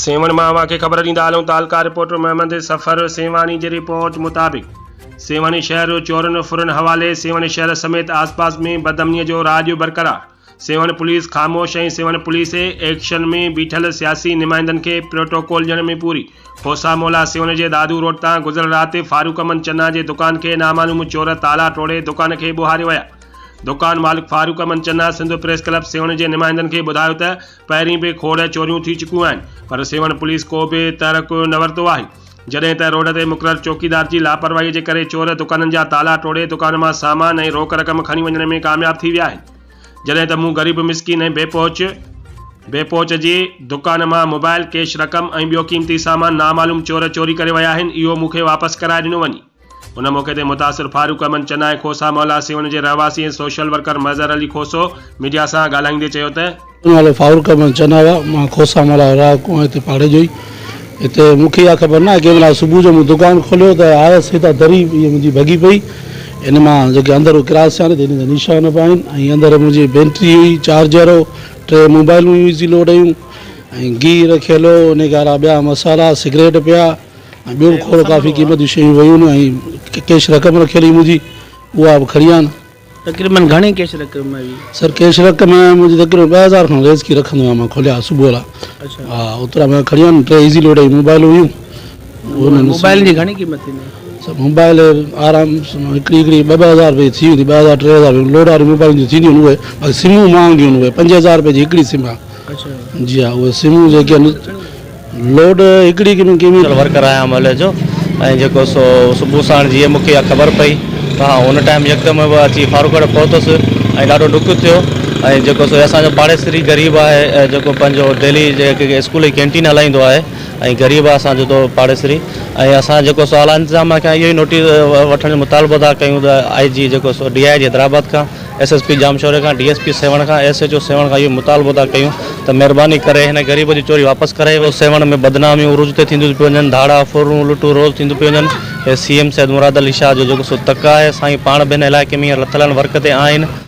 سيوهڻ مان اوهان کي خبر ڏيندا هلون تعلقه رپورٽر محمد صفر سيوهاڻي جي رپورٽ مطابق سيوهڻ شهر چورن ڦرن حوالي سيوهڻ شهر سميت آس پاس ۾ بدامني جو راڄ برقرار سيوهڻ پوليس خاموش ۽ سيوهڻ پوليس ايڪشن ۾ بيٺل سياسي نمائندن کي پروٽوڪول ڏيڻ ۾ پوري کوسا مولا سيوهڻ جي دادو روڊ تان گذريل رات فاروق احمد چنا جي دڪان کي نامعلوم چور تالا ٽوڙي دڪان کي ٻوهاري ويا دڪان مالڪ فاروق احمد چنا سنڌ پريس ڪلب سيوهڻ جي نمائندن کي ٻڌايو ته پهرين به کوڙ چوريون ٿي چڪيون آهن پر سيوهڻ پوليس ڪو به تحرڪ نه ورتو آهي جڏهن ته روڊ تي مقرر چوڪيدار جي لاپرواهي جي ڪري چور دڪانن جا تالا ٽوڙي دڪان مان سامان ۽ روڪ رقم کڻي وڃڻ ۾ ڪامياب ٿي ويا آهن جڏهن ته مون غريب مسڪين ۽ بي پهچ بي پهچ جي دڪان مان موبائل ڪيش رقم ۽ ٻيو قيمتي سامان نامعلوم چور چوري ڪري ويا آهن اهو مون کي واپس ڪرائي ڏنو وڃي. ان موقعي تي متاثر فاروق احمد چنا ۽ کوسا محلا سيوهڻ جي رهواسي ۽ social worker Mazhar Ali Khoso media سان ڳالهائيندي چيو ته. منهنجو نالو فاروق احمد چنا آهي، مان کوسا محلا رهاڪو آهيان هتي پاڙي جو ئي. هتي مون کي اها خبر ناهي ڪنهن مهل صبح جو مون دڪان کوليو ته آيس هتان دري اها منهنجي ڀڳي پئي ان مان جيڪي اندر هو ڪراس ٿيا آهن ته ان جا نشان به آهن ۽ اندر منهنجي بينٽري هئي چارجر هو ٽي موبائلون هيون ايزي لوڊ هيون ۽ گيهه رکيل هو ان کان علاوه ٻيا مصالحا سگريٽ پيا ۽ ٻيو به کوڙ ڪافي قيمت جون شيون ويون ۽ ڪيش رقم رکيل هئي منهنجي اها به کڻي ويا آهن. تقريبن گهڻي ڪيش رقم هئي؟ سر ڪيش رقم منهنجي تقريبن 2000 کان ريزڪي رکندو آهيان مان کوليا صبح لا ها اوترا مان کڻي ويا آهن ٽي ايزي لوڊ جي موبائل هيون. موبائل جي گهڻي قيمت ٿيندي؟ سر موبائل آرام سان هڪڙي هڪڙي ٻه ٻه هزار رپئي ٿي ويندي 2000 3000 لوڊ واري موبائل جون ٿينديون آهن اهي باقي سمون مهانگيون آهن اهي 5000 رپئي جي هڪڙي سم آهي جي ها اهي سمون جيڪي آهن لوڊ هڪڙي ڪنو ڪيمي. سوشل ورڪر آهيان محلي جو ۽ جيڪو سو صبح ساڻ جيئن مون کي اها خبر پئي ته ها ان ٽائيم يڪدم به اچي فاروق وٽ پهتس ۽ ڏاڍو ڏک ٿيو ۽ جيڪو سو اسان جو پاڙيسري غريب آهي ۽ جيڪو پنهنجو ڊيلي جيڪي اسڪول جي ڪينٽين هلائيندو آهي ۽ غريب آهي اسان جو تو پاڙيسري ۽ اسان جيڪو سو اعليٰ انتظاميا کان اهو ئي نوٽيس وٺڻ جو مطالبو ٿا ڪيون ته آء جي جيڪو سو ڊي I جي حيدرآباد کان ايس ايس پي ڄامشوري کان، ڊي ايس پي سيوهڻ کان، ايس ايڇ او سيوهڻ کان اهو مطالبو ٿا ڪيون ته مهرباني ڪري هن غريب جي چوري واپس ڪرائي وڃي. سيوهڻ ۾ بدناميون عروج تي ٿينديون پيون وڃن، ڌاڙا، ڦرون، لٽون روز ٿينديون پيون وڃن. هي سي ايم سيد مراد علي شاهه جو جيڪو سو تڪ آهي، سائين پاڻ به هن علائقي ۾ هينئر لٿل آهن ورڪ تي آهن.